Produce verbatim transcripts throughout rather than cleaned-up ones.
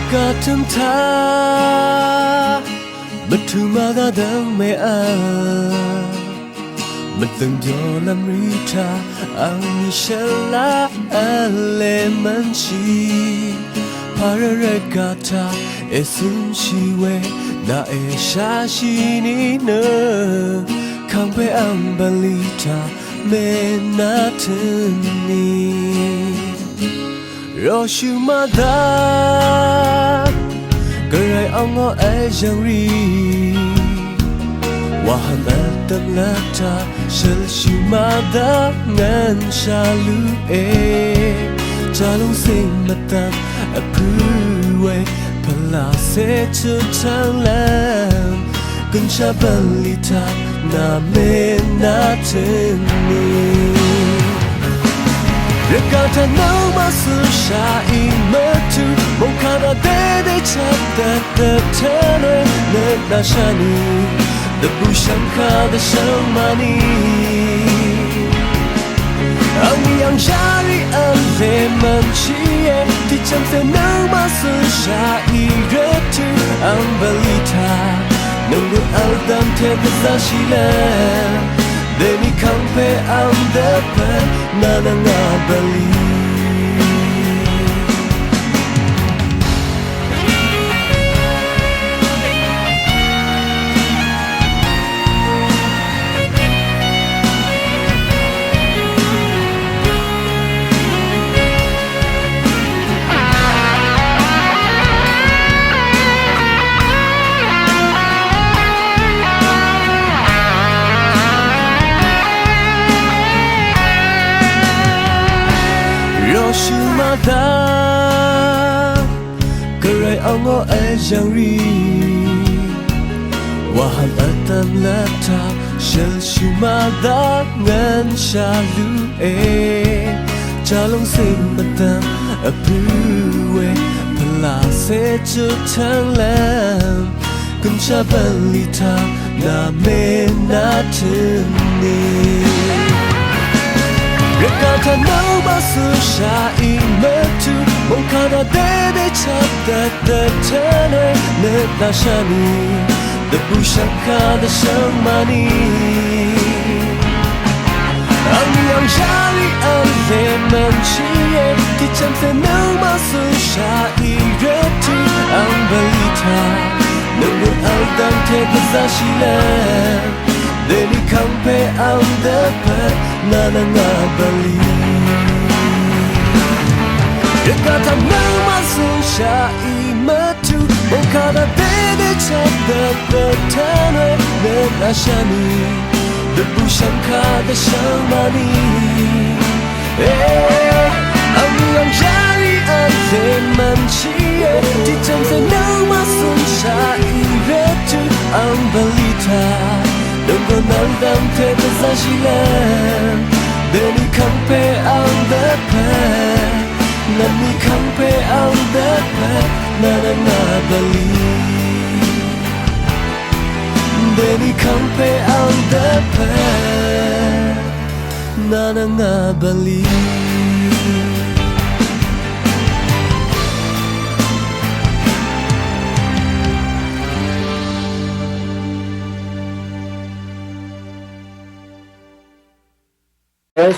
Ka htum hta, mahtu ma ga dang me a, madang jaw lam ri hta, ang ni shala a le man shi, hpa rai rai ga hta, e sum shi we, na e sha shi ni na, hkang hpe ang bali hta, me na hten ni. Raw shu ma da, Karai awng aw ai jang ri, wa han atam la hta, shal shu ma da, ngan sha lu e. Hta lung sing matang, a pru ai, hpala se chut htang lam, gun sha bali hta, na me na hten ni? Raka hta nau ma su sha i matu, mung hka na de de chat dat dat hta nai, na na sha ni, dabu shang hka da shang ma ni? Ang ni ang sha ri a le man shi e, ti chan se nau ma su sha i ret tu, ang bali hta, nang gun al dam hte kaza shi le, dai ni hkang hpe ang dap ai, na na nga bali. Raw shu ma da, Karai awng aw ai jang ri, wa han atam la hta, shal shu ma da, ngan sha lu e. Hta lung sing matang, a pru e, hpala se chut htang lam, gun sha bali hta, na me na hten ni? Raka hta nau ma su sha i matu, mung hka na de de chat dat dat hta nai, na na sha ni, dabu shang hka da shang ma ni? Ang ni ang sha ri a le man shi e, ti chan se nau ma su sha i ret tu, ang bali hta, nang gun al dang hte kaza shi lam, dai ni hkang hpe ang dap ai, na na nga bali. Raka hta nau ma su sha i matu, mung hka na de de chat dat dat hta nai, na na sha ni, dabu shang hka da shang ma ni? Eh, ang ni ang sha ri a le man shi e, ti chan se nau ma su sha i ret tu, ang bali hta, nang gaw nang dang hte kaza shi lam, dai ni hkang hpe ang dap ai, nang ni hkang hpe ang dap ai, na na nga bali. Dai ni hkang hpe ang dap ai, na na nga bali.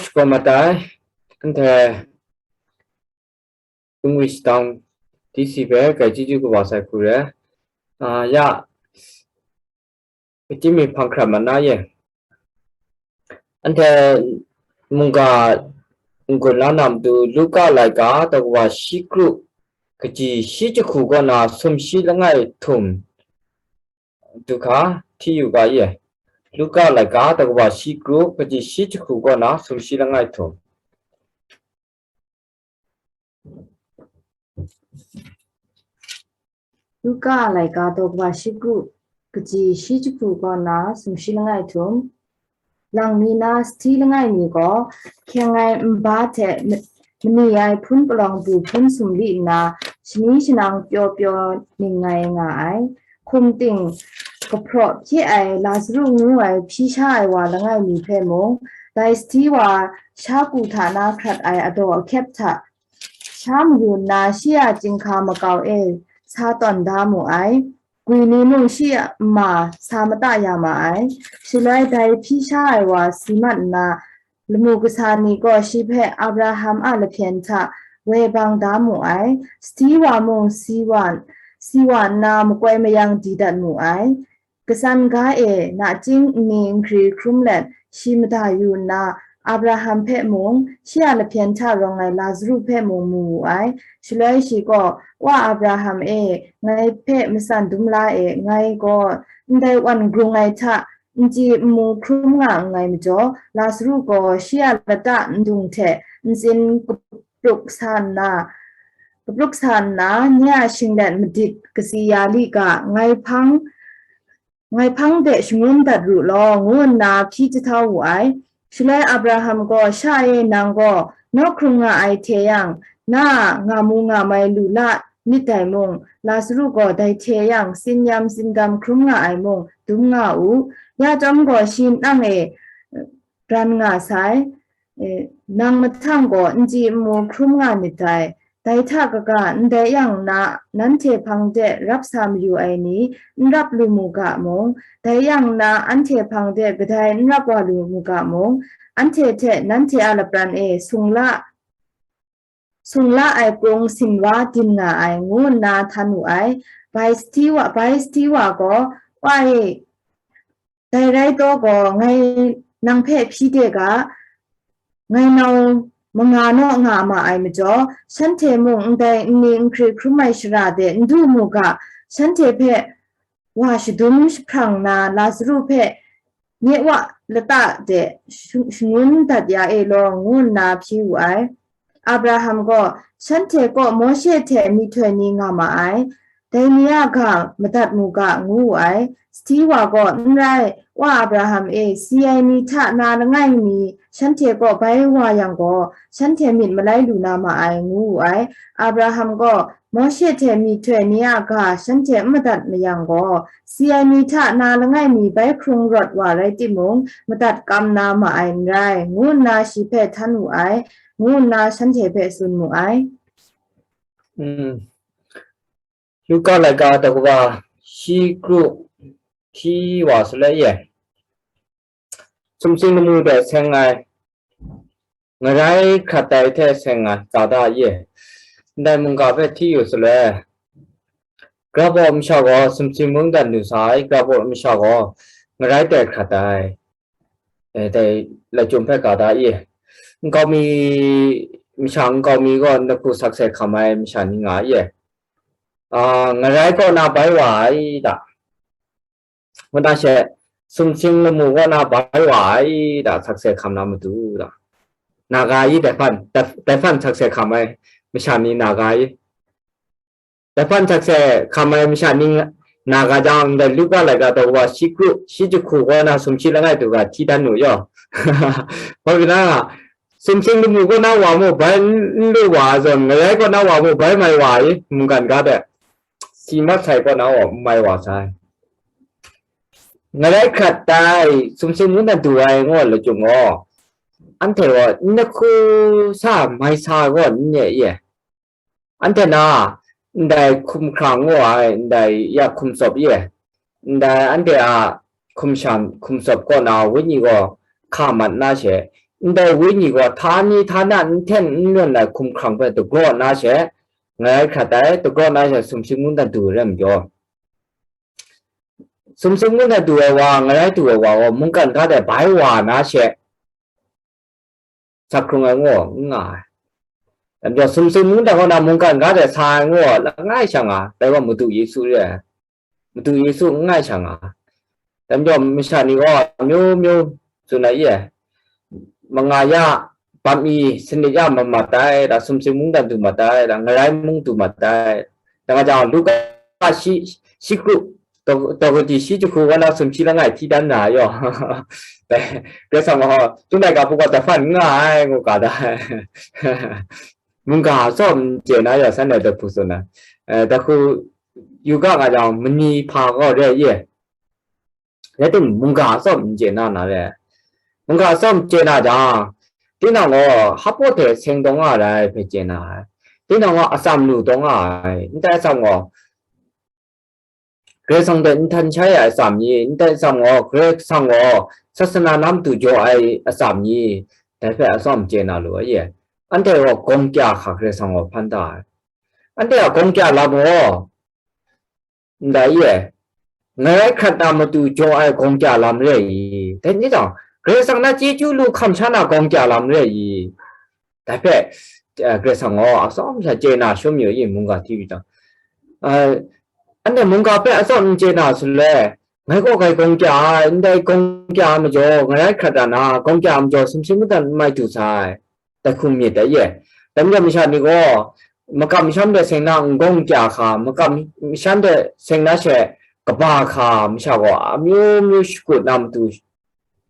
Shakawn matai, anhte English town D C hpe grai chyeju kaba sai hku re. Ah, ya, Kaji mi hpang hkrat mat na ye. Anhte mungga n-gun la na matu, Luka laika daw kaba shi kru, kaji shi jahku kaw na sumshi langai htum du hka, hti yu ga ye. Luka laika daw kaba shi kru, kaji shi jahku kaw na sumshi langai htum. Luka laika daw kaba shi kru, kaji shi jahku kaw na sumshi langai htum, lang mi na sahti langai mi gaw, hkyeng ai nba hte ma-, mani ai hpun palawng du hpun sumli nna, shani shanang pyaw pyaw ning ngai nga ai. Hkum ting kahpraw hpye ai Lazaru ngu ai hpyi sha ai wa langai mi hpe mung, dai sahti wa sha ku hta na hkrat ai adaw ahkyep hta sha mayu nna, shi a chyinghka makau e sa tawn da mu ai. Gwi ni mung shi a ma sa mata ya ma ai. Shaloi dai hpyi sha ai wa si mat nna, lamu kasa ni gaw shi hpe Abraham a lahpyen hta woi bang da mu ai. Sahti wa mung si wa, si wa nna makoi mayang di dat mu ai. Katsan ga e nachying nni nkri hkrum let shi mada yu nna, Abraham hpe mung, shi a lahpyen hta rawng ai Lazaru hpe mung mu wu ai. Shaloi shi gaw, "Wa Abraham e, ngai hpe matsan dum la e, ngai gaw ndai wan grung ai hta n chyi n mu hkrum nga nngai majaw, Lazaru gaw shi a lata ndung hte ntsin kaprup sa nna, kaprup sa nna, nye a shinglet madit katsi ya li ga, ngai hpang, ngai hpang de shangun dat ru law," ngu nna hpyi jahtau wu ai. Shaloi Abraham gaw, "Sha e, nang gaw nawk hkrung nga ai hte yang, na a nga mu nga mai lu la myit dai mung, Lazaru gaw dai hte yang tsin yam tsin gam hkrum nga ai mung, dum nga u. Ya chyawm gaw, shi nang e pran nga sai, e, nang mahtang gaw n chyi n mu hkrum nga myit dai. Dai hta kaga, ndai yang na nanhte hpang de rap sa mayu ai ni, n rap lu mu ga mung, dai yang na anhte hpang de kadai n rap wa lu mu ga mung, anhte hte nanhte a lapran e sung la, sung la ai krung sinwa din nga ai," ngu nna htan wu ai. Bai sahti wa, bai sahti wa gaw, "Wa e, dai rai taw gaw, ngai nang hpe hpyi de ga, ngai nau manga naw nga ma ai majaw, shanhte mung ndai nni nkri hkrum ai shara de n du mu ga, shanhte hpe wa shadum jahprang na Lazaru hpe nye wa lata de shangun dat ya e law," ngu nna hpyi wu ai. Abraham gaw, "Shanhte kaw Mawshe hte myihtoi ni nga ma ai, dai ni a ga madat mu ga," ngu wu ai. Sahti wa gaw, "N rai, wa Abraham e, si ai ni hta na langai mi shanhte kaw bai wa yang gaw, shanhte myit malai lu na ma ai," ngu wu ai. Abraham gaw, "Mawshe hte myihtoi ni a ga shanhte n madat mayang gaw, si ai ni hta na langai mi bai hkrung rawt wa rai timung, madat kam na ma ai n rai," ngu nna shi hpe htan wu ai, ngu nna shanhte hpe tsun mu ai. Mm. Luka laika dawa shi kru hti wa shaloi e, sumsing lamu hpe seng ai, ngarai hkrat ai hte seng ai, ga da ye? Ndai mungga hpe hti yu shaloi, grau masha gaw sumsing mungdan lu sa ai, grau masha gaw ngarai tai hkrat ai, e, dai lachyum hpe ga da ye? Nkau mi, masha nkau mi gaw nahku sakse hkam ai masha ni nga ye? A, ngarai kaw na bai wa ai da? Ngu na she, sumsing lamu kaw na bai wa ai da, sakse hkam na matu da. Naga i dai hpan, dai, dai hpan sakse hkam ai masha ni naga i. Dai hpan sakse hkam ai masha ni naga jang, dai Luka laika dawa shi kru, shi jahku kaw na sumshi langai du ga hti dan nu yaw. Hoi na, sumsing lamu kaw na wa mu bai n lu wa zawn, ngarai kaw na wa mu bai mai wa i, mungkan ga de. Si mat sai kaw na wa mai wa sai. Ngarai hkrat tai, sumsing mungdan du ai ngu lachyum gaw, anhte gaw n nahku sa mai sa gaw n nye ye. Anhte na, ndai hkum hkrang ngu ai, ndai ya hkum tsawp ye. Ndai anhte a hkum shan, hkum tsawp kaw na wenyi gaw hka mat na she, ndai wenyi gaw htani htana n hten n nawn ai hkum hkrang hpe dagraw na she, ngarai hkrat ai, dagraw na she sumsing mungdan du ai rai majaw, sumsing mungdan du ai wa, ngarai du ai wa gaw mungkan ga de bai wa na she, sa hkrung ai ngu n nga ai. Dai majaw, sumsing mungdan kaw na mungkan ga de sa ai ngu langai sha nga, dai gaw Madu Yesu re ai. Madu Yesu n ngai sha nga. Dai majaw, masha ni gaw amyu myu tsun ai ye, manga ya, bam i, sanit ya mamat ai, da sumsing mungdan du mat ai, da ngarai mung du mat ai. Dai nga jang, Luka shi, shi kru, daw, daw kadi shi jahku kaw na sumshi langai hti dan na yaw. Dai, Karai Kasang gaw, tun ai ga hpu gaw dai hpan n nga ai, ngu ga da ai. Mungga atsawm n chye na yaw, san ai dai hku tsun ai. Eh, dai hku yu ga nga jang, mani hpa gaw re ye. Rai timung, mungga atsawm n chye na na re. Mungga atsawm chye na jang, tinang gaw hpaw hte seng taw nga ai hpe chye na ai. Tinang gaw atsam lu taw nga ai. Ndai atsam gaw, Karai Kasang hte n htan shai ai atsam ni, n tai atsam gaw, Karai Kasang gaw sasana na matu jaw ai atsam ni, dai hpe atsawm chye na lu ai ye. Anhte gaw gawng kya hka Karai Kasang gaw hpan da ai. Anhte a gawng kya lam gaw, ndai ye, ngarai hkrat na matu jaw ai gawng kya lam re i? Dai ni jang, Karai Kasang na chyeju lu hkam sha na gawng kya lam re i? Dai hpe, eh, Karai Kasang gaw atsawm sha chye na shawm yu i, mungga hti yu jang. Eh, anhte mungga hpe atsawm n chye na shaloi, ngai gaw grai gawng kya ai, ndai gawng kya ai majaw, ngarai hkrat ra na, gawng kya ai majaw, sumsing mungdan n mai du sai. Dai hku myit dai ye. Dai majaw masha ni gaw, makam masham de seng na n gawng kya hka, makam masham de seng na she kaba hka masha gaw, amyu myu shakut na matu,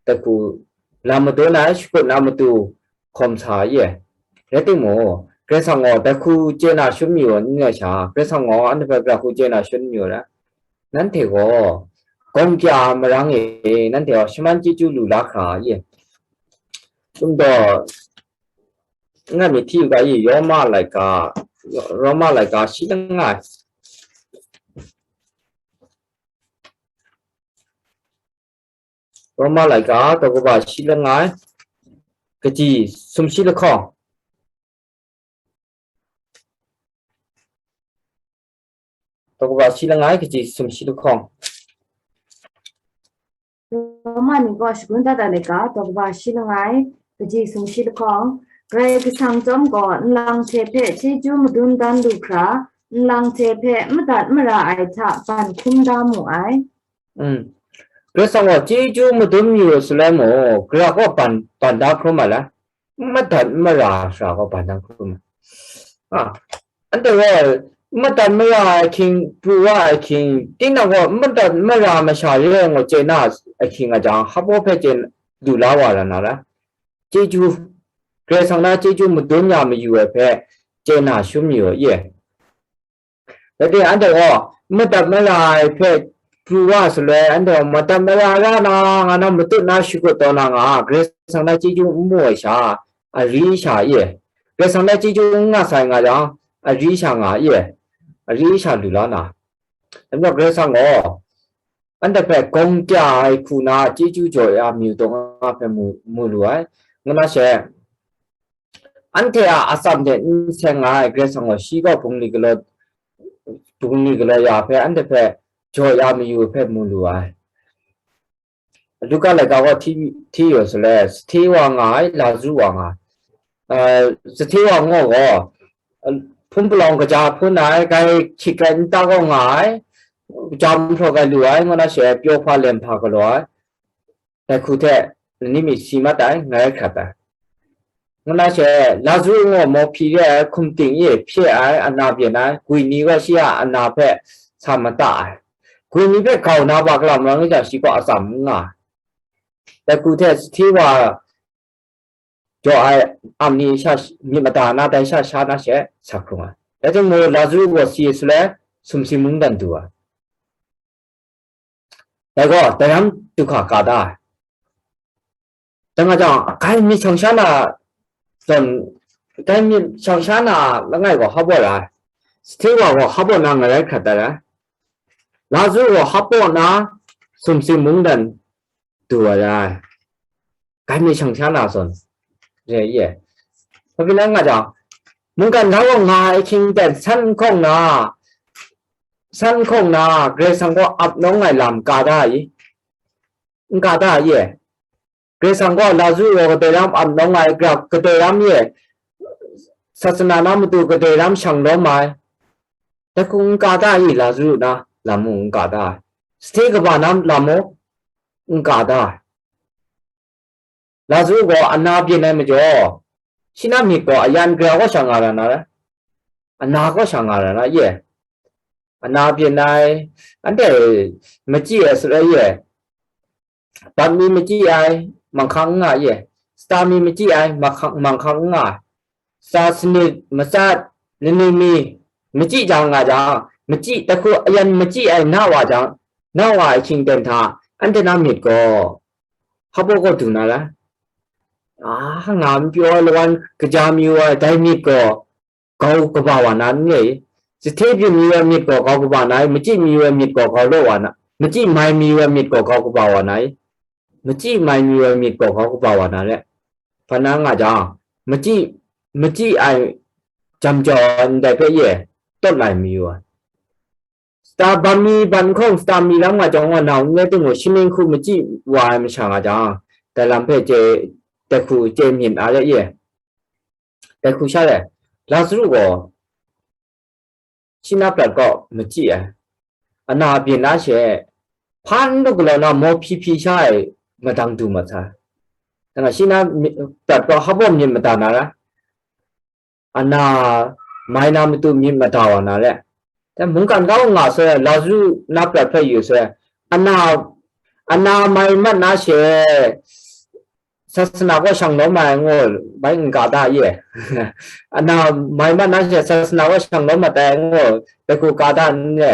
dai hku lam madun ai shakut na matu hkawm sa ye. Rai timung, Karai Kasang gaw dai hku chye na shawm yu ai n rai sha, Karai Kasang gaw anhte hpe dai hku chye na shawm yu ai. Nanhte gaw gawng kya marang e, nanhte gaw shaman chyeju lu la hkra ye. Chyum daw, n rai myit hti u ga i, Roma laika, Roma laika shi langai. Roma laika, daw kaba shi langai, kaji sumshi lahkawng. Daw kaba shi langai, kaji sumshi lahkawng. Roma ni gaw shagun dat ai laika, daw kaba shi langai, kaji sumshi lahkawng, Karai Kasang chyawm gaw nlang hte hpe chyeju madun dan lu hkra, nlang hte hpe madat mara ai hta ban hkum da mu ai. Mm. Karai Kasang gaw chyeju madun yu ai shaloi mung, Karai gaw ban, ban da hkrum ai la? N madat n mara ai sara gaw ban da hkrum ai. A, anhte gaw n madat mara ai ahkying, pru wa ai ahkying, tinang gaw n madat n mara ai masha re ai ngaw chye na ahkying a jang, hpaw hpe chye lu la wa ra na la? Chyeju, Karai Kasang na chyeju madun ya mayu ai hpe chye na shawm yu ai ye. Dai anhte gaw madat mara ai hpe pru wa shaloi, anhte gaw madat mara ra na, nga na matut na shakut taw na nga, Karai Kasang na chyeju n mu ai sha, ari sha e, Karai Kasang na chyeju n nga sai nga jang, ari sha nga e, ari sha lu la na. Dai majaw Karai Kasang gaw, anhte hpe gawng kya ai hku na chyeju jaw ya mayu taw nga hpe mu, mu lu ai, ngu na she, anhte a atsam hte n seng ai Karai Kasang gaw shi gaw bungli galaw, bungli galaw ya hpe anhte hpe jaw ya mayu hpe mu lu ai. Luka laika gaw hti, hti yu shaloi, sahte wa nga ai, Lazaru wa nga ai. Uh, sahte wa ngu gaw, uh, hpun palawng kaja hpun ai, grai hkyit grai nta gaw nga ai, jam hpraw grai lu ai, ngu na she pyaw hpa lem hpa galaw ai. Dai hku hte lani mi si mat ai, ngarai hkrat ai. Ngu na she, Lazaru ngu mawhpyi re ai, hkum ting e hpye ai, ana byin ai, gwi ni gaw shi a ana hpe sa mata ai. Gwi ni hpe gau na ba galam rawng jang, shi gaw atsam n nga ai. Dai hku hte sahte wa jaw ai am ni sha, myit mada na dai sha sha na she sa hkrung ai. Rai timung, Lazaru gaw si shaloi, sumsing mungdan du ai. Dai gaw, dai ram du hkra ka da ai. Dai nga jang, grai myit shang sha na zawn, grai myit shang sha na langai gaw hpaw ra ai. Sahte wa gaw hpaw na ngarai hkrat dat ai. Lazaru gaw hpaw na sumsing mungdan du wa ai. Grai myit shang sha na zawn re ai. Hpa pyi na nga jang, mungkan hta gaw nga ai ahkying ten san n hkawng na, san n hkawng na, Karai Kasang gaw ap nawng ai lam ka da ai, n ka da ai. Karai Kasang gaw Lazaru gaw kadai ram ap nawng ai, gra kadai ram e, sasana na matu kadai ram shang lawm ai. Dai hku n ka da ai, Lazaru na lam mung n ka da ai. Sahte kaba na lam mung n ka da ai. Lazaru gaw ana byin ai majaw, shi na myit gaw ayan gara kaw sha nga ra na rai? Ana kaw sha nga ra na ye? Ana byin ai, anhte machyi ai sarai ye? Bat mi machyi ai, manghkang n nga ye? Sata mi machyi ai, manghkang, manghkang n nga ai? Sa sanit, matsat, laning mi, machyi jang nga jang, machyi, dai hku ayan machyi ai na wa jang, na wa ai hkying ten hta, anhte na myit gaw, hpaw gaw du na rai? A, nga n pyaw ai lawan kaja mayu ai, dai myit gaw, gau kaba wa na n re i? Sahte byin mi ai myit gaw grau kaba na i, machyi mi ai myit gaw grau law wa na, machyi mai mi ai myit gaw grau kaba wa na i, machyi mai mi ai myit gaw grau kaba wa na le, hpa na nga jang, machyi, machyi ai jam jau ai ndai hpe ye, tawt lai mayu ai. Sata ban mi ban hkawng sata mi lam nga jang, wa na n rai timung, shaning hku machyi wa ai masha nga jang, dai lam hpe chye, dai hku chye myit a le ye. Dai hku sha le, Lazaru gaw shi na prat kaw machyi ai. Ana byin na she, hpan lu galaw na maw hpyi hpyi sha ai madang du mat sai. Dai na shi na mi-, prat kaw hpa baw myit mada na ra. Ana mai na matu myit mada wa na le. Dai mungkan kau nga sai, Lazaru na prat hpe yu sai. Ana, ana mai mat na she, sasana kaw shang lawm ai ngu, bai n ga da ye. Ana mai mat na she, sasana kaw shang lawm mat ai ngu, dai hku ga da n le.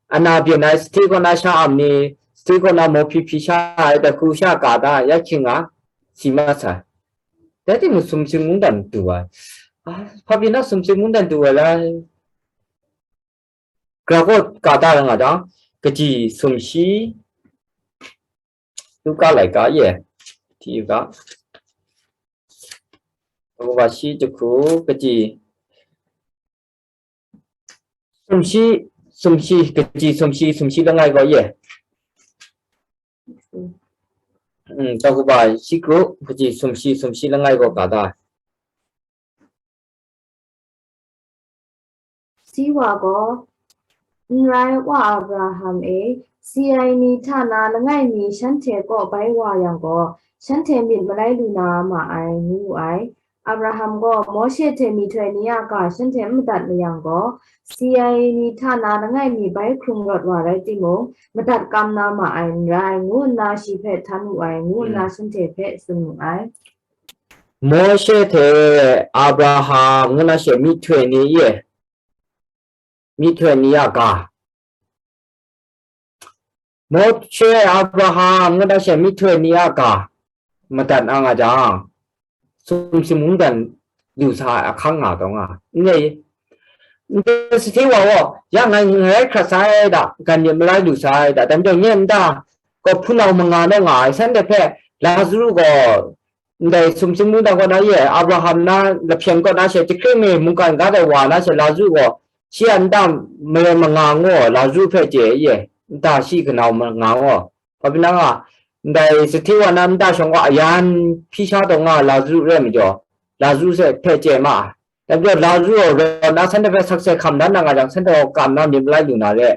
Ana byin ai sahte kaw na sha am ni, sahte kaw na maw hpyi hpyi sha ai, dai hku sha ga da, ya hkying a, si mat sai. Dai timung sumsing mungdan du ai. Ah, hpa byin na sumsing mungdan du ai lai. Gra kaw ga da nga jang, kaji sumshi, Luka laika ye, ti u ga. Luka shi jahku, kaji sumshi, sumshi, kaji sumshi, sumshi langai gaw ye. Mm, Luka shi kru, kaji sumshi, sumshi langai gaw ga da. Shi wa gaw, "N rai, Wa Abraham e, si ai ni hta na langai mi shanhte kaw bai wa yang gaw, shanhte myit malai lu na ma ai," ngu wu ai. Abraham gaw Mawshe hte myihtoi ni a ga shanhte n madat mayang gaw, si ai ni hta na langai mi bai hkrung rawt wa rai timung, madat kam na ma ai n rai, ngu nna shi hpe htan wu ai, ngu nna shanhte hpe tsun mu ai. Mawshe hte Abraham ngu na she myihtoi ni ye, myihtoi ni a ga. Mawshe, Abraham ngu na she myihtoi ni a ga madat na nga jang, sumsing mungdan lu sa ai ahkang nga taw nga. N re, ndai sahte wa gaw, ya ngai, ngai hkrat sai da, gan myit malai lu sai da, dai majaw nye nta gaw hpunau manga naw nga ai, shanhte hpe Lazaru gaw ndai sumsing mungdan kaw na ye, Abraham na lahpyen kaw na she, jahkring mi mungkan ga dai wa na she, Lazaru gaw shi a nta marai manga ngu, Lazaru hpe chye ye, nta shi kanau manga ngu. Hpa pyi na nga, ndai sahte wa na nta shawng gaw ayan hpyi sha taw nga Lazaru rai majaw, Lazaru hpe chye ma ai. Dai majaw Lazaru gaw rawt na shanhte hpe sakse hkam dan na nga jang, shanhte gaw kam na myit malai lu na re.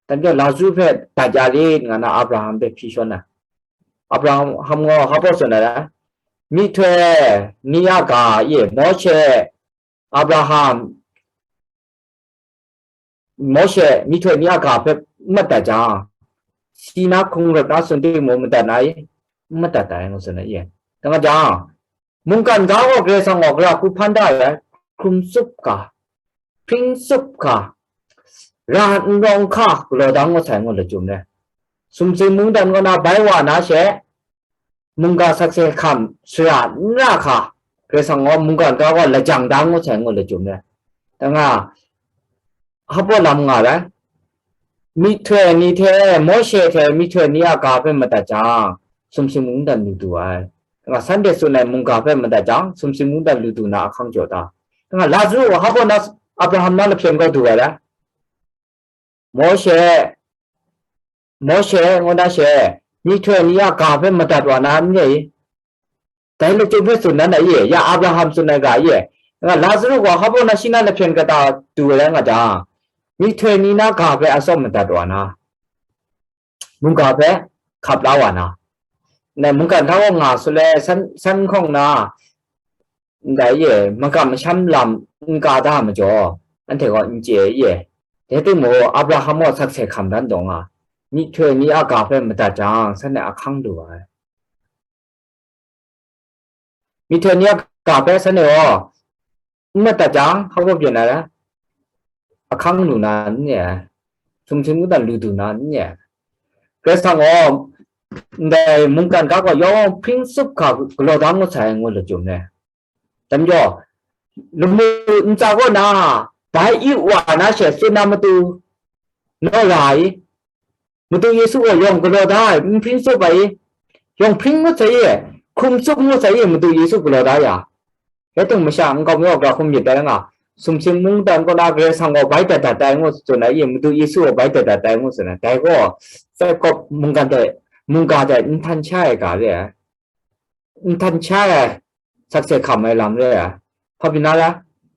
Dai majaw Lazaru hpe dat ya lit nga na Abraham hpe hpyi shawn ai. Abraham gaw hpa baw tsun ai, myihtoi ni a ga e, Mawshe, Abraham, Mawshe, myihtoi ni a ga hpe n madat jang, si na hkrung rawt na tsun timung madat na i? N madat ai, ngu tsun ai. Dai nga jang, mungkan ga gaw Karai Kasang gaw gara hku hpan da ai, hkrum tsup ga, hpring tsup ga, ra n rawng hka galaw da ngut sai ngu lachyum re. Sumsing mungdan kaw na bai wa na she, mungga sakse hkam shara n ra hka, Karai Kasang gaw mungkan ga gaw lajang da ngut sai ngu lachyum re. Dai nga, hpa baw lam nga ai, myihtoi ni hte, Mawshe hte myihtoi ni a ga hpe madat jang, sumsing mungdan lu du ai. Dai nga, shanhte tsun ai mungga hpe madat jang, sumsing mungdan lu du na ahkang jaw ta. Dai nga, Lazaru hpa baw na Abraham na lahpyen kaw du ai le? Mawshe, Mawshe ngu na she, myihtoi ni a ga hpe madat wa na n re i? Dai lachyum hpe tsun dan ai ye, ya Abraham tsun ai ga ye. Nga Lazaru gaw hpa baw na shi na lahpyen kata du ai rai nga jang, myihtoi ni na ga hpe atsawm madat wa na, mungga hpe hkap la wa na, ndai mungkan hta gaw nga su le, san, san hkawng na, ndai ye, makam masham lam n ka da majaw, anhte gaw n chye ye. Dai timung, Abraham gaw sakse hkam dan taw nga, myihtoi ni a ga hpe madat jang, shanhte ahkang lu ai. Myihtoi ni a ga hpe shanhte gaw n madat jang, hpa baw byin ai, ahkang lu na n re ai, sumsing mungdan lu du na n re ai. Karai Kasang gaw ndai mungkan ga gaw yawng hpring tsup hka galaw da ngut sai ngu lachyum re. Dai majaw, lamu ntsa kaw na bai yu wa na she tsun na matu, naw ra ai. Madu Yesu gaw yawng galaw da ai, n hpring tsup ai, yawng hpring ngut sai e, hkrum tsup ngut sai e, Madu Yesu galaw da ya. Rai timung masha nkau mi wa gara hkum myit tai nga, sumsing mungdan kaw na Karai Kasang gaw bai dat dat tai ngu tsun ai e, Madu Yesu gaw bai dat dat tai ngu tsun ai. Dai gaw, sai kawp mungkan dai, mungga dai n htan sha ai ga re ai. N htan sha ai, sakse hkam ai lam re ai. Hpa pyi na la?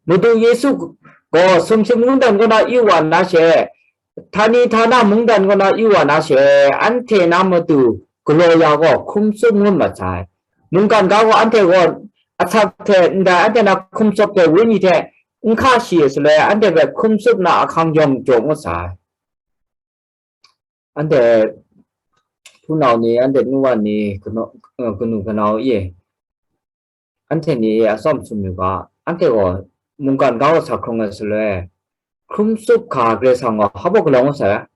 Madu Yesu gaw sumsing mungdan kaw na yu wa na she, htani htana mungdan kaw na yu wa na she, anhte na matu galaw ya gaw hkrum tsup ngut mat sai. Mungkan ga gaw anhte gaw asak hte ndai anhte na hkrum tsup hte wenyi hte n hka shi ai shaloi, anhte hpe hkrum tsup na ahkang yawng jaw ngut sai. Anhte hpunau ni, anhte nu wa ni, kanu, eh, kanu kanau e, anhte ni e atsawm tsun yu ga, anhte gaw mungkan ga gaw sa hkrung ai shaloi, hkrum tsup hka Karai Kasang gaw hpa baw galaw ngut sai,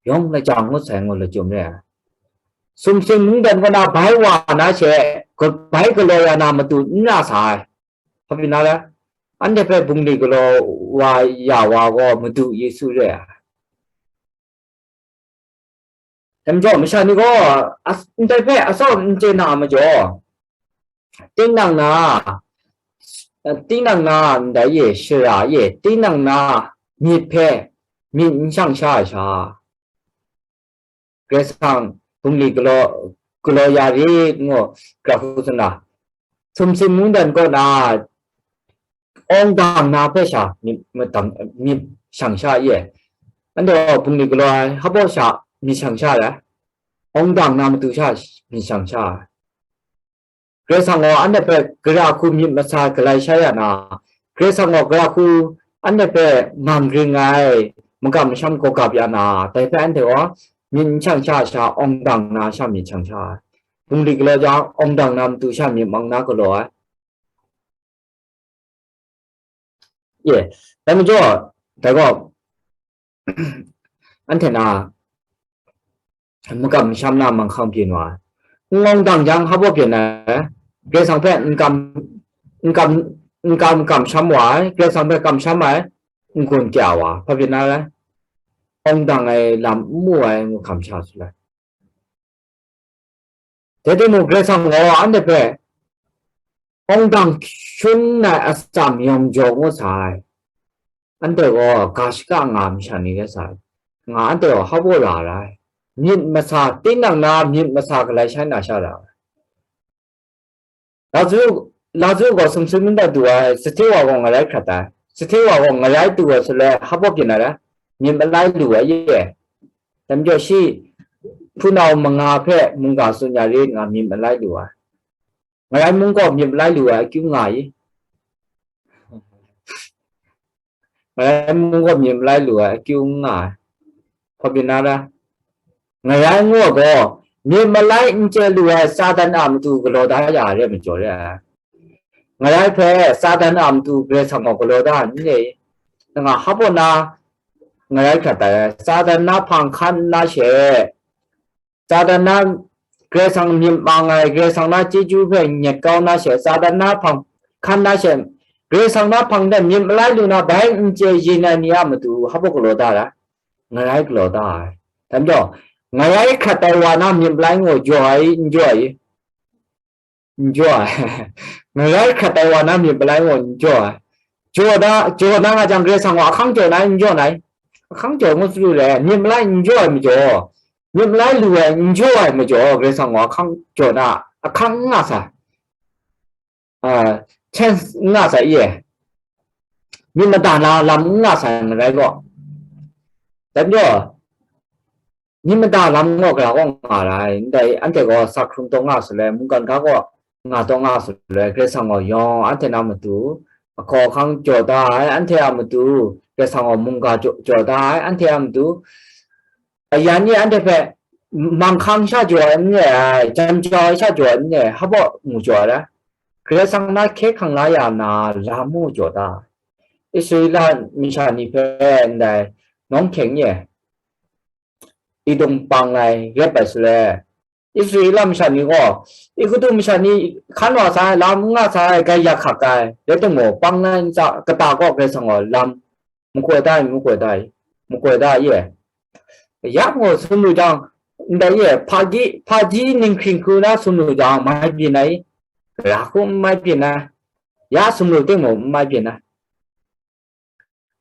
yawng lajang ngut sai ngu lachyum re ai. Sumsing mungdan kaw na bai wa na she, bai galaw ya na matu n ra sa ai. Hpa pyi na la? Anhte hpe bungli galaw wa ya wa gaw Madu Yesu re ai. Dai majaw, masha ni gaw as-, ndai hpe atsawm n chye na a majaw, tinang na, tinang na ndai e shara e, tinang na myit hpe myit n shang sha ai sha, Karai Kasang bungli galaw, galaw ya rit ngu, gara hku tsun na, sumsing mungdan kaw na, awng dang na hpe sha myit madang, myit shang sha ye. Anhte gaw bungli galaw ai hpa baw sha myit shang sha ai, awng dang na matu sha myit shang sha ai. Karai Kasang gaw anhte hpe gara hku myit masa galai sha ya na, Karai Kasang gaw gara hku anhte hpe mang ring ai, makam masham gaw gap ya na, dai hpe anhte gaw myit n shang sha sha, awng dang na sha myit shang sha ai. Bungli galaw jang, awng dang na matu sha myit mang na galaw ai. Ye, dai majaw, dai gaw, anhte na, makam masham na manghkang byin wa ai. N awng dang jang, hpa baw byin ai, Karai Kasang hpe n kam, n kam, n kam, kamsham wa ai, Karai Kasang hpe kamsham ai, n-gun kya wa, hpa byin na rai? Awng dang ai lam n mu ai, ngu hkam sha su ai. Dai timung, Karai Kasang gaw anhte hpe awng dang shun ai atsam yawng jaw ngut sa ai. Anhte gaw ga shaka nga masha ni rai sa ai. Nga anhte gaw hpa baw ra ra ai. Myit masa, tinang na myit masa galai shai na sha ra ai. Lazaru, Lazaru gaw sumsing mungdan du ai, sahte wa gaw ngarai hkrat ai. Sahte wa gaw ngarai du ai shaloi, hpa baw byin ai rai? Myit malai lu ai ye. Dai majaw shi, hpunau manga hpe mungga tsun ya rit nga myit malai lu ai. Ngarai mung gaw myit malai lu ai akyu nga i? Ngarai mung gaw myit malai lu ai akyu n nga ai. Hpa byin na ra? Ngarai ngu ai gaw, myit malai n chye lu ai Satan a matu galaw da ya ai re majaw re ai. Ngarai hpe Satan a matu Karai Kasang gaw galaw da n re i? Nga hpa baw na ngarai hkrat ai, Satan na hpang hkan nna she, Satan na Karai Kasang myit mang ai, Karai Kasang na chyeju hpe nyet kau na she, Satan na hpang hkan na she, Karai Kasang na hpang de myit malai lu na bai n chye yin ai ni a matu hpa baw galaw da ai? Ngarai galaw da ai. Dai majaw, ngarai hkrat ai wa na myit malai ngu jaw ai, n jaw ai? N jaw ai. Ngarai hkrat ai wa na myit malai ngu n jaw ai. Jaw da, jaw na nga jang, Karai Kasang gaw ahkang jaw na n jaw na i? Ahkang jaw ngu su lu le, myit malai n jaw ai majaw, myit malai lu ai n jaw ai majaw, Karai Kasang gaw ahkang jaw na, ahkang n nga sa, a, chance n nga sa i e. Myit mada na lam n nga sa ai ngarai gaw. Dai majaw, myit mada lam gaw gara gaw nga ra ai, ndai anhte gaw sa hkrung taw nga sa le, mungkan ga gaw nga taw nga sa le, Karai Kasang gaw yawng anhte na matu, ahkaw ahkang jaw da ai, anhte a matu, Karai Kasang gaw mungga jaw, jaw da ai, anhte a matu, ayan e anhte hpe manghkang sha jaw ai n re ai, jan jau ai sha jaw ai n re ai, hpa baw mu jaw ai rai? Karai Kasang na hkye hkrang la ya na lam mu jaw da ai. Israela masha ni hpe ndai nawng hkyeng e, Edom pang ai rep ai shaloi, Israela masha ni gaw, Egutu masha ni hkan wa sa ai, lam n nga sa ai, gai yak hkak ai, rai timung, pang na ntsa kata kaw Karai Kasang gaw lam makoi da i, makoi da i, makoi da ye. Ya gaw sum lu jang, ndai ye, hpaji, hpaji ninghkring hku na sum lu jang, mai byin ai, ra hku n mai byin ai, ya sum lu timung n mai byin ai,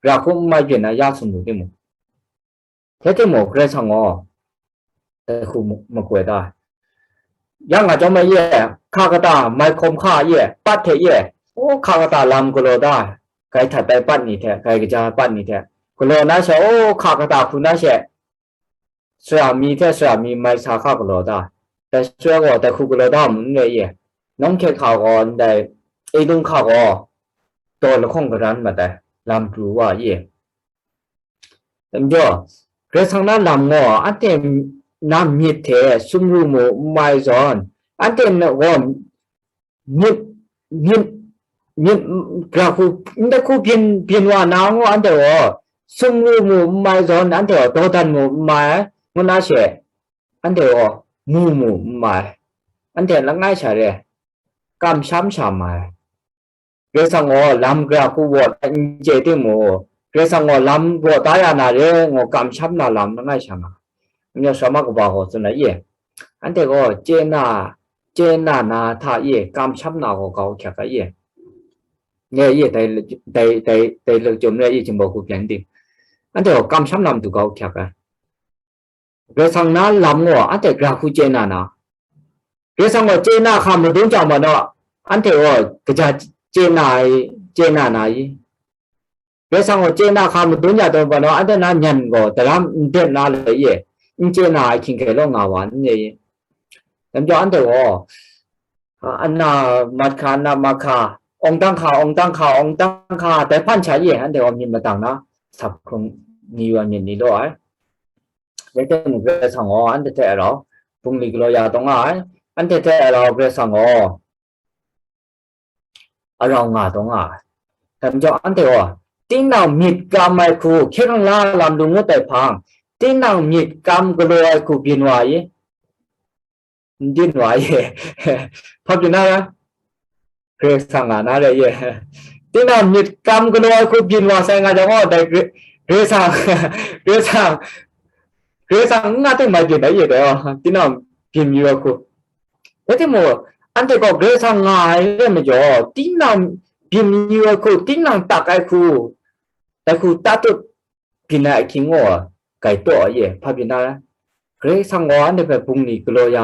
ra hku n mai byin ai, ya sum lu timung. Rai timung, Karai Kasang gaw, dai hku mu-, makoi da. Yang a chyawm ai ye, hka kata, mai hkawm hka ye, pat hte ye, o, hka kata lam galaw da, gai htat ai pat ni hte, gai kaja ai pat ni hte, galaw na she, o, hka kata hku na she, sara mi hte sara mi mai sa hka galaw da. Dai shaloi gaw, dai hku galaw da mu n rai ye. Nawng hkyet hka gaw, ndai, e dung hka gaw, daw lahkawng garan mat ai, lam pru wa ye. Dai majaw, Karai Kasang na lam gaw, anhte na myit hte sumru mu n mai zawn, anhte na gaw myit, myit, myit, gra hku, ndai hku byin, byin wa na ngu, anhte gaw sumru mu n mai zawn, anhte gaw dawdan mu n mai, ngu na she, anhte gaw mu mu n mai, anhte langai sha re, kamsham sha mai. Karai Kasang gaw lam gra hku waw n chye timung, Karai Kasang gaw lam waw da ya na re, ngu kamsham na lam langai sha nga. N-, Roma kaba gaw tsun ai ye. Anhte gaw chye na, chye na na hta ye, kamsham na gaw kau hkyak ai ye. Nye ye, dai, dai, dai, dai lachyum re ye, chyum bau hku byan ting. Anhte gaw kamsham na matu kau hkyak ai. Karai Kasang na lam gaw anhte gra hku chye na na. Karai Kasang gaw chye na hka madun jang ma naw, anhte gaw kaja chye na ai, chye na na i. Karai Kasang gaw chye na hka madun ya taw ma naw, anhte na nyan gaw daram n den na le ye, n chye na ai hkying hkye law nga wa n ye i. Dai majaw anhte gaw, a, ana mat hka, ana mat hka, awng dang hka, awng dang hka, awng dang hka, dai hpan sha ye, anhte gaw myit madang na, sap hkrung ni wa myit ni law ai. Rai timung, Karai Kasang gaw anhte hte rau bungli galaw ya taw nga ai, anhte hte rau Karai Kasang gaw arau nga taw nga ai. Dai majaw anhte gaw, tinang myit kam ai hku, hkying hkrang la lam lu ngut ai hpang, tinang myit kam galaw ai hku byin wa i, n byin wa ye. Hpa byin na ra? Karai Kasang nga na re ye. Tinang myit kam galaw ai hku byin wa sai nga jang gaw, dai Karai, Karai Kasang, Karai Kasang, Karai Kasang n nga ting mai byin ai ye dai, tinang byin yu ai hku. Rai timung, anhte gaw Karai Kasang nga ai re majaw, tinang byin yu ai hku, tinang tak ai hku, dai hku tatut byin ai ahkying gaw gai taw ai ye, hpa byin na, Karai Kasang gaw anhte hpe bungli galaw ya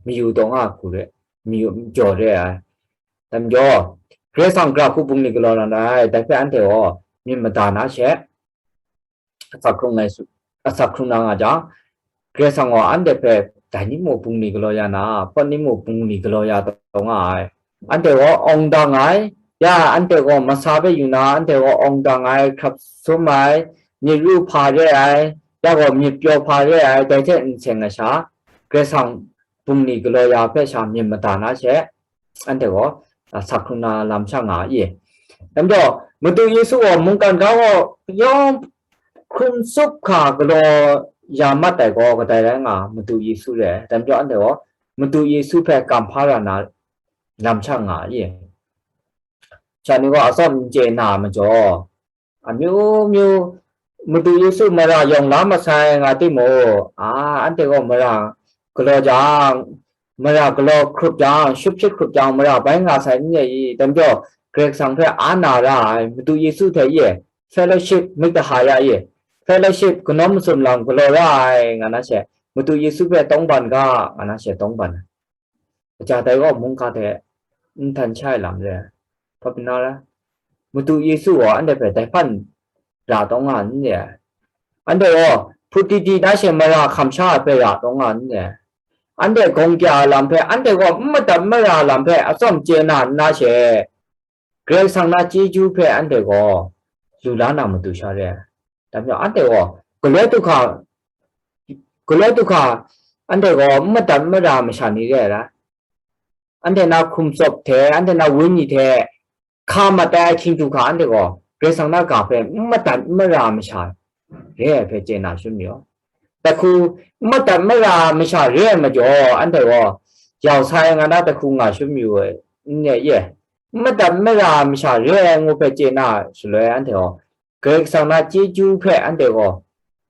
mayu taw nga hku re, mayu majaw re ai. Dai majaw, Karai Kasang gra hku bungli galaw na ai, dai hpe anhte gaw myit mada na she, asak hkrung ai su, asak hkrung na nga jang, Karai Kasang gaw anhte hpe dai ni mung bungli galaw ya na, hpawt ni mung bungli galaw ya taw nga ai. Anhte gaw awng dang ai, ya anhte gaw masa hpe yu na, anhte gaw awng dang ai, hkrap sum ai, myit ru hpa re ai, ya gaw myit pyaw hpa re ai, dai hte n seng ai sha, Karai Kasang bungli galaw ya hpe sha myit mada na she, anhte gaw, a, sak hkrung na lam sha nga i. Dai majaw, Madu Yesu gaw mungkan ga gaw yawng hkrum tsup hkra galaw ya mat ai gaw kadai rai nga, Madu Yesu re ai. Dai majaw, anhte gaw Madu Yesu hpe kam hpa ra na lam sha nga i. Sha ni gaw atsawm n chye na majaw, amyu myu Madu Yesu mara yawng la masai nga timung, a, anhte gaw mara galaw jang, mara galaw hkrup jang, shut hpyit hkrup jang, mara bai nga sai n ye i? Dai majaw, Karai Kasang hpe a na ra ai Madu Yesu hte ye, fellowship, myit da hka ya ye, fellowship, kanau masum lam galaw ra ai, nga na she, Madu Yesu hpe tawngban ga, nga na she tawngban ai. Kaja dai gaw mungga hte n htan sha ai lam re ai. Hpa byin na ra? Madu Yesu gaw anhte hpe dai hpan ra taw nga n re ai. Anhte gaw hput di di na she mara hkam sha ai hpe ra taw nga n re ai. Anhte gawng kya ai lam hpe, anhte gaw n madat mara ai lam hpe atsawm chye na nna she, Karai Kasang na chyeju hpe anhte gaw lu la na matu sha re ai. Dai majaw, anhte gaw galoi du hka, galoi du hka, anhte gaw n madat n mara masha ni re ai ra. Anhte na hkum tsawp hte, anhte na wenyi hte hka mat ai ahkying du hka, anhte gaw Karai Kasang na ga hpe n madat n mara masha re ai hpe chye na sha mi gaw, dai hku n madat n mara masha re ai majaw, anhte gaw yau sai nga na dai hku nga sha mi ai, n re ye. N madat n mara masha re ai ngu hpe chye na shaloi, anhte gaw Karai Kasang na chyeju hpe anhte gaw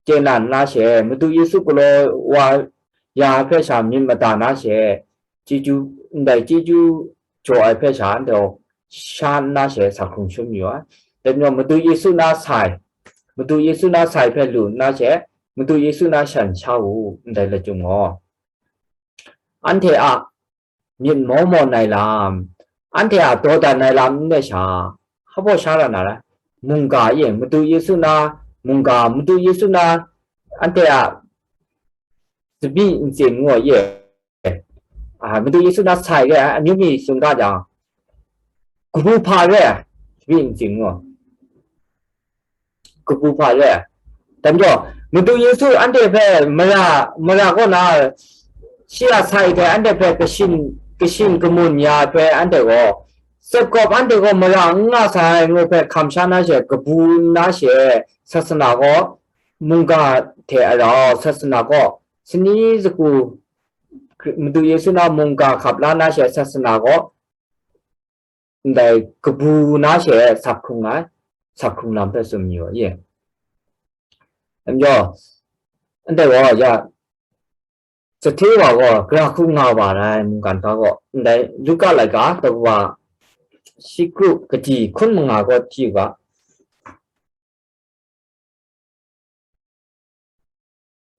chye na nna she, Madu Yesu galaw wa ya ai hpe sha myit mada na she, chyeju, ndai chyeju jaw ai hpe sha anhte gaw sha nna she sa hkrung shangun yu ai. Dai majaw, Madu Yesu na sai, Madu Yesu na sai hpe lu nna she, Madu Yesu na shan sha u, ndai lachyum gaw. Anhte a myit maw mawn ai lam, anhte a dawdan ai lam n re sha, hpa baw sha ra na rai? Mungga ye, Madu Yesu na mungga, Madu Yesu na anhte a tsabyi ntsin ngu ai ye, a, Madu Yesu na sai re ai amyu mi tsun ga jang, kabu hpa re ai, tsabyi ntsin ngu ai. Kabu hpa re ai. Dai majaw, Madu Yesu anhte hpe mara, mara kaw na, shi a sai hte anhte hpe kashin, kashin kamun ya ai hpe anhte gaw, Sepkawp anhte gaw mara n nga sai ngu hpe hkam sha na she, kabu nna she, sasana gaw, mungga hte a rau sasana gaw, sani sagu, Madu Yesu na mungga hkap la na she, sasana gaw, ndai kabu na she sa hkrung ai, sa hkrung lam hpe tsun mayu ai. Dai majaw, ndai gaw ya, Zahte wa gaw gara hku nga wa ai mungkan ga gaw, ndai Luka laika dawa shi kru kaji hkun manga gaw chyu ga.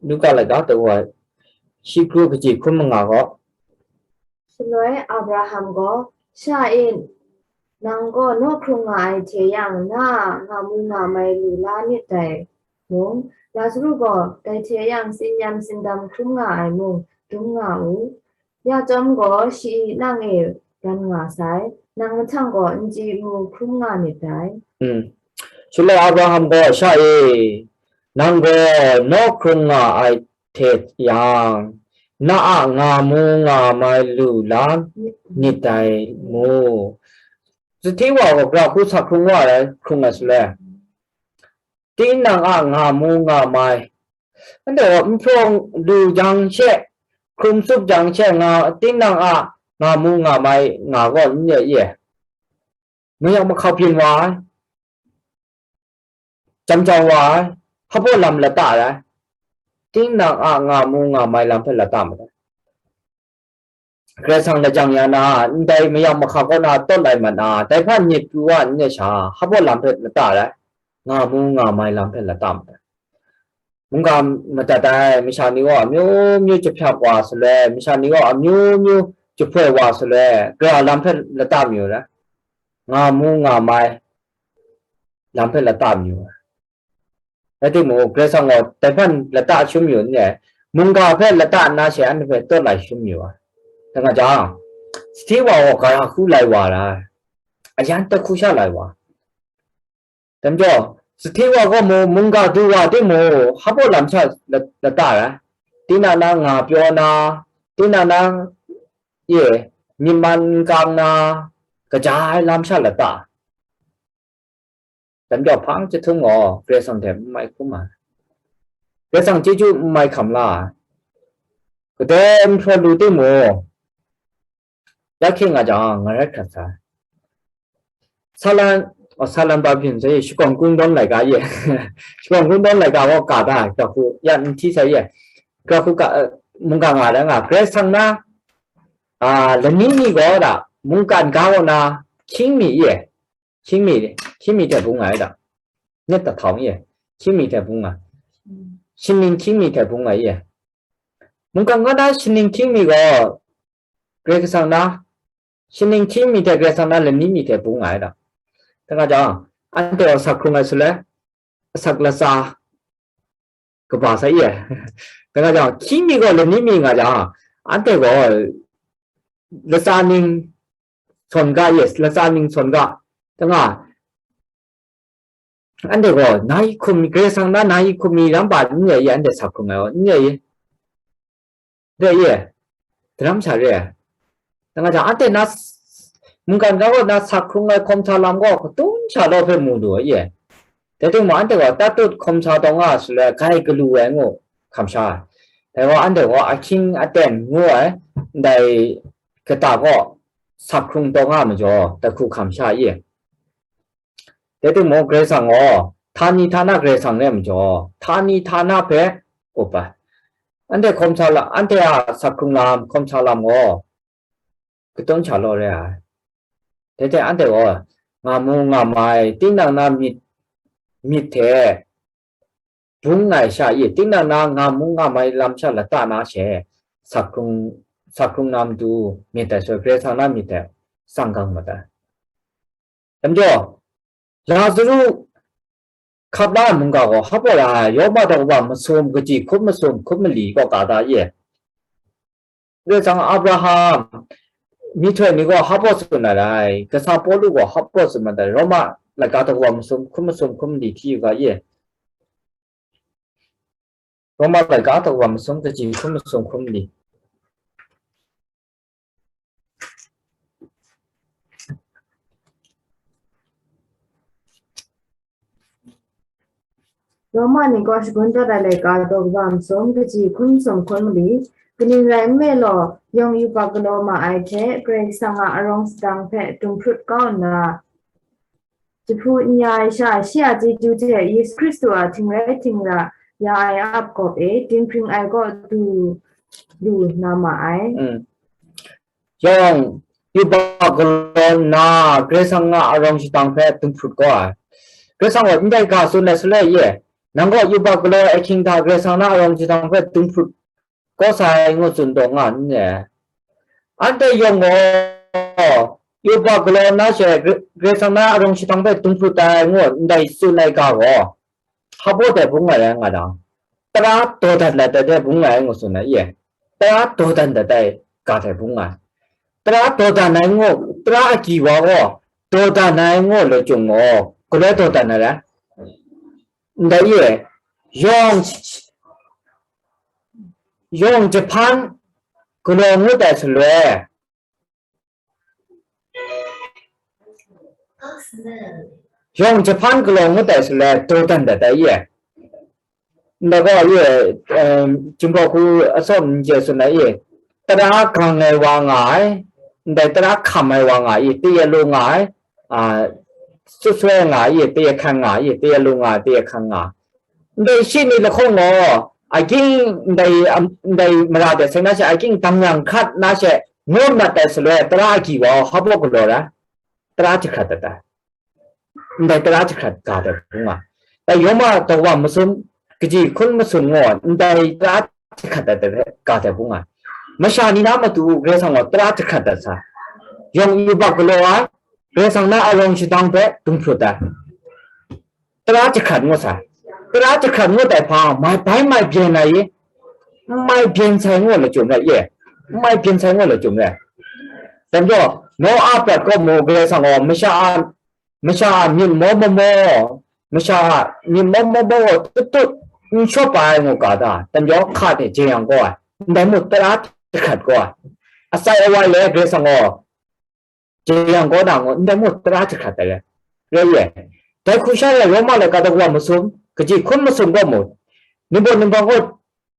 Luka laika dawa shi kru kaji hkun manga gaw. Shaloi Abraham gaw, "Sha e, nang gaw naw hkrung nga ai hte yang, na a nga mu nga mai lu la nit dai mung, Lazaru gaw dai hte yang tsin yan tsindam hkrum nga ai mung, dum nga u. Ya chyawm gaw, shi nang e ran nga sai, nang mahtang gaw n chyi mu hkrum nga nit dai." Mm. Shaloi Abraham gaw, "Sha e, nang gaw naw hkrung nga ai hte yang, na a nga mu nga mai lu la nit dai mu." Zahte wa gaw gara hku sa hkrung wa ai, hkrung ai shaloi, tinang a nga mu nga mai, anhte gaw n hprawng lu jang she, hkrum tsup jang she, nga, tinang a nga mu nga mai nga gaw n re ye. Mayam mahkau byin wa ai, jam jau wa ai, hpa baw lam lata ai, tinang a nga mu nga mai lam hpe lata mat ai. Karai Kasang lajang ya na, ndai mayam mahkau kaw na tawt lai mat na, dai hpa myit pru wa n re sha, hpa baw lam hpe lata ai, nga mu nga mai lam hpe lata mat ai. Mungga madat ai masha ni gaw amyu myu jahpyak wa shaloi, masha ni gaw amyu myu jahpoi wa shaloi, gara lam hpe lata mayu ai, nga mu nga mai lam hpe lata mayu ai. Rai timung, Karai Kasang gaw dai hpan lata shangun mayu n re, mungga hpe lata nna she anhte hpe tawt lai shangun mayu ai. Dai nga jang, Zahte wa gaw gara hku lai wa ai, ayan tat hku sha lai wa. Dai majaw, Zahte wa gaw mu, mungga du wa timung, hpa baw lam sha la-, lata ai. Tinang na nga pyaw na, tinang na ye, myit man n kang na, kaja ai lam sha lata. Dai majaw hpang chyahtum gaw Karai Kasang hte n mai hkrum ai. Karai Kasang chyeju n mai hkam la ai. Kadai n hpraw lu timung, ya hkye nga jang, nga rai hkrat sai. Salan, oh, Salan ba byin sai, Shakawn Kungdawn laika ye. Shakawn Kungdawn laika gaw ka da, gara hku, ya n hti sai ye. Gara hku ka, eh, mungga nga da nga, Karai Kasang na, ah, lani mi gaw da, mungkan ga gaw na, hkying mi ye. Hkying mi, hkying mi hte bung nga ai da. Net tahtau ye. Hkying mi hte bung nga. Shaning hkying mi hte bung nga ye. Mungkan ga na shaning hkying mi gaw, Karai Kasang na, shaning hkying mi hte Karai Kasang na lani mi hte bung nga ai da. Dai nga jang, anhte gaw sa hkrung ai shaloi, asak latsa kaba sa i ai. Dai nga jang, hkying mi gaw lani mi nga jang, anhte gaw latsa ning sawn ga i ai, latsa ning sawn ga. Dai nga, anhte gaw, na i hkum mi, Karai Kasang na, na i hkum mi lam pa n re i, anhte sa hkrung ai gaw, n re i. Re i, daram sha re ai. Dai nga jang, anhte na s-, mungkan ga gaw na sa hkrung ai hkawm sa lam gaw, kadum sha law hpe mu lu ai i. Dai timung, anhte gaw tatut hkawm sa taw nga shaloi, grai galu ai ngu hkam sha ai. Dai gaw, anhte gaw ahkying aten ngu ai, ndai kata gaw sa hkrung taw nga majaw, dai hku hkam sha i. Dai timung, Karai Kasang gaw, Htani htana Karai Kasang re majaw, htani htana hpe up ai. Anhte hkawm sa lam, anhte a sakhkrung lam, hkawm sa lam gaw, katawn sha law re ai. Dai hte anhte gaw, nga mu nga mai, tinang na myit, myit hte bung ai sha i, tinang na nga mu nga mai lam sha lata na she, sakhkrung, sakhkrung na matu myit ai sha, Karai Kasang na myit hte tsang gang mat ai. Dai majaw, Lazaru hkap la ai mungga gaw hpa baw ra ai, Roma daw kaba masum kaji hkun masum hkun mali kaw ga da ye? Karai Kasang Abraham, myihtoi ni gaw hpa baw tsun ai rai, kasa Pawlu gaw hpa baw tsun mat ai, Roma laika daw kaba masum hkun masum hkun mali hti yu ga ye? Roma laika daw kaba masum kaji hkun masum hkun mali. Roma ni gaw shagun dat ai laika daw kaba masum kaji hkun masum hkun mali, kaning rai nme law, yawng yubak galaw ma ai hte, Karai Kasang a arawng sadang hpe dumhprut kau nna, jahpu n ya ai sha, shi a chyeju hte Yesu Hkristu a htingrai htingra ya ai a ap gawp e, dinghpring ai kaw du lu na ma ai. Mm. Yawng yubak galaw nna, Karai Kasang a arawng shadang hpe dumhprut kau ai. Karai Kasang gaw ndai ga tsun ai shaloi e, nang gaw yubak galaw ai ahkying hta Karai Kasang na arawng shadang hpe dumhprut kau sai ngu tsun taw nga n re. Anhte yawng gaw, yubak galaw nna she, Karai Kasang na arawng shadang hpe dumhprut ai ngu ndai tsun ai ga gaw, hpa baw dai bung ai rai nga dang, tara daw dat ai dai bung ai ngu tsun ai ye. Tara daw dat ai ga dai bung ai. Tara daw dat ai ngu, tara agyi wa gaw, daw dat ai ngu law chyum gaw, galoi daw dat ai rai. Ndai ye, yawng, yawng jahpan galaw ngut ai shaloi, yawng jahpan galaw ngut ai shaloi, daw dat dat ai ye. Ndai gaw ye, em, Jinghpaw Hku atsawm n chye tsun ai ye, tara gang ai wa nga ai, ndai tara hkam ai wa nga ai, tayat lu nga ai, a, sut soi nga ai, tayat hkan nga ai, tayat lu nga ai, tayat hkan nga ai. Ndai shi ni lahkawng gaw, a ging ndai, am, ndai mara de seng na she, a ging dang yang hkrat na she, ngut mat ai shaloi, tara agyi wa hpa baw galaw ra, tara jahkrat dat ai. Ndai tara jahkrat ga dat bung ai. Dai Roma daw wa masum, kaji hkun masum gaw, ndai tara jahkrat dat ai hpe ga dat bung ai. Masha ni na matu Karai Kasang gaw tara jahkrat dat sai. Yawng yubak galaw ai, Karai Kasang na arawng shadang hpe dumhprut ai. Tara jahkrat ngut sai. Tara jahkrat ngut ai hpa, mai bai mai byen ai i, n mai byen sai ngu law chyum rai ye. N mai byen sai ngu law chyum rai. Dai majaw, Noa a prat kaw mu, Karai Kasang gaw masha a, masha a myit maw mamaw, masha a myit maw mamaw gaw tut tut n shawp ai ngu ga da, dai majaw hka hte jeng yang gaw ai, ndai muk tara jahkrat gaw ai. Asai awai le Karai Kasang gaw jeng yang gaw na ngu, ndai muk tara jahkrat ai rai. Rai ye. Dai hku sha rai, Roma laika daw wa masum, kaji hkun masum gaw mu, ningbaw ningbaw gaw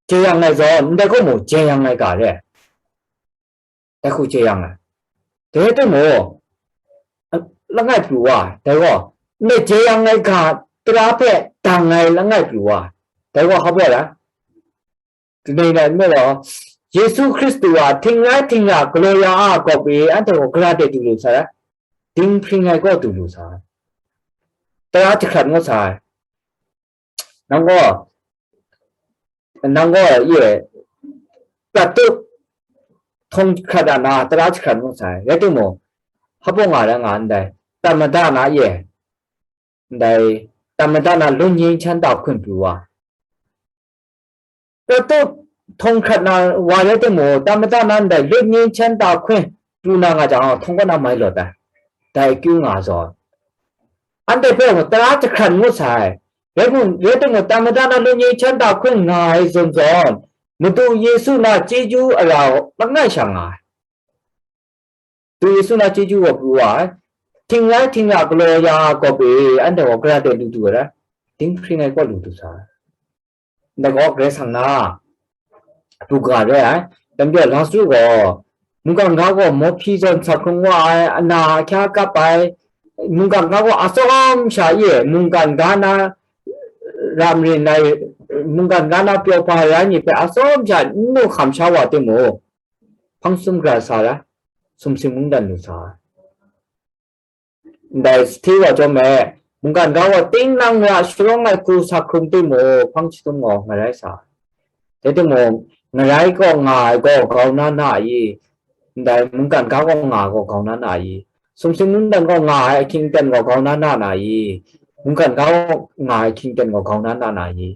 jeng yang ai zawn, ndai gaw mu jeng yang ai ga re. Dai hku jeng yang ai. Dai timung, langai pru wa, dai gaw, ndai jeng yang ai ga tara hpe dang ai langai pru wa, dai gaw hpa baw ai. Kaning rai nme law, Yesu Hkristu a htingrai htingra galaw ya a gawp e, anhte gaw gara de du lu sai, dinghpring ai kaw du lu sai, tara jahkrat ngut sai. Nang gaw, nang gaw ye, prat tup, htawng jahkrat a na, tara jahkrat ngut sai. Rai timung, hpa baw nga ra nga ndai, tam mada na ye, ndai, tam mada na lun yin shan ta hkun pru wa, prat tup, htawng hkrat na wa rai timung, tam mada na ndai lun yin shan ta hkun pru na nga jang, htawng kaw na mai lawt ai, dai akyu nga zawn. Anhte hpe gaw tara jahkrat ngut sai. Rai mung, rai timung, tam mada na lun yin shan ta hkun nga ai zawn zawn, Madu Yesu na chyeju ara langai sha nga ai. Madu Yesu na chyeju gaw pru wa ai. Htingrai htingra galaw ya a gawp e, anhte gaw gara de lu du ai rai, dinghpring ai kaw lu du sai. Ndai gaw Karai Kasang na du ga re ai. Dai majaw Lazaru gaw, mungkan ga gaw mawhpyi zawn sa hkrung wa ai, ana ahkya kap ai, mungkan ga gaw atsawm sha e, mungkan ga na ra marin ai mungkan ga na pyaw hpa ai ni hpe atsawm sha n mu hkam sha wa timung, hpang sum gara sa ai, sumsing mungdan lu sa ai. Ndai sahti wa chyawm e, mungkan ga gaw ting nang ra sharawng ai hku sa hkrung timung, hpang chyahtum gaw ngarai sa ai. Dai timung, ngarai gaw nga ai gaw grau na na a i? Ndai mungkan ga gaw nga ai gaw grau na na a i? Sumsing mungdan gaw nga ai ahkying aten gaw grau na na na a i? Mungkan ga gaw nga ai ahkying aten gaw grau na na na a i?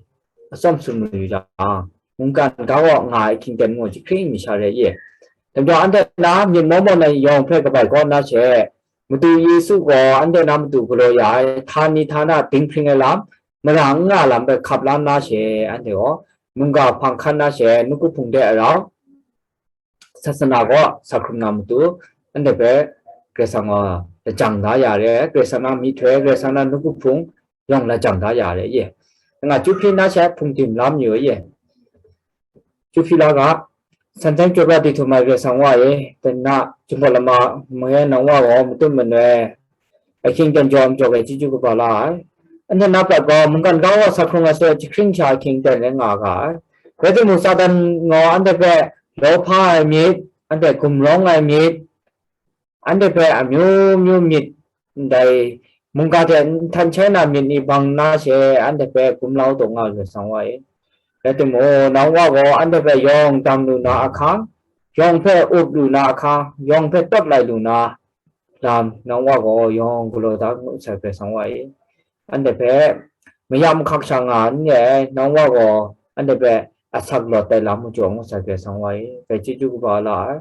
Atsawm sum lu jang, mungkan ga gaw nga ai ahkying aten gaw jahkring mi sha re ye. Dai majaw anhte na myit maw maw na yawng hpe kabai kaw na she, Madu Yesu gaw anhte na matu galaw ya ai, htani htana dinghpring ai lam, mara n nga lam hpe hkap la na she, anhte gaw mungga hpang hkan na she, nawku hpung de arau, sasana gaw sa hkrum na matu, anhte hpe Karai Kasang gaw lajang da ya re, Karai Kasang na myihtoi, Karai Kasang na nawku hpung yawng lajang da ya re ye. Nga chyu hpyi na she hpung tim la mayu ye. Chyu hpyi la ga, san teng chyawp ra di htum ai Karai Kasang wa e, dai na, Jinghpaw Lama Mangyan nang wa gaw matut manoi, ahkying aten jaw majaw ai chyeju kaba la ai. Anhte na prat gaw, mungkan ga wa sa hkrung ai sut jahkring sha ahkying aten rai nga ga ai. Rai timung, Satan gaw anhte hpe lawhpa ai myit, anhte gumrawng ai myit, anhte hpe amyu myu myit, ndai mungga hte nhtan shai na myit ni bang na she, anhte hpe gumlau taw nga lu Karai Kasang wa e. Rai timung, nang wa gaw anhte hpe yawng dam lu na ahkang, yawng hpe up lu na ahkang, yawng hpe tawt lai lu na lam, nang wa gaw yawng galaw da ngu sai Karai Kasang wa e. Anhte hpe mayam mahkak sha nga n re ai, nang wa gaw anhte hpe asak lawt ai lam majaw ngu sai Karai Kasang wa e. Dai chyeju kaba la ai.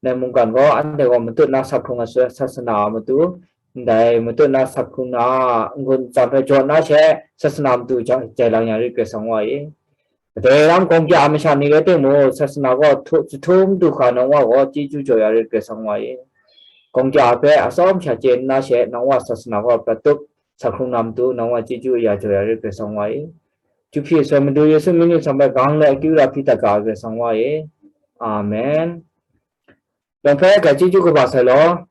Dai mungkan gaw anhte gaw matut na sa hkrung ai sut, sasana a matu, ndai matut na sa hkrung na, n-gun n tsam hpe jaw na she, sasana matu ja-, jai lang ya rit Karai Kasang wa e. Kadai ram gawng kya masha ni rai timung, sasana gaw htu-, jahtum du hkra nang wa gaw chyeju jaw ya rit Karai Kasang wa e. Gawng kya hpe atsawm sha chye nna she, nang wa sasana gaw prat tup, sa hkrung na matu, nang wa chyeju ya jaw ya rit Karai Kasang wa e. Chyu hpyi sai Madu Yesu mying yu hkam ai gang le akyu ra hpyi dat ga ai Karai Kasang wa e. Amen. Yawng hpe grai chyeju kaba sai law.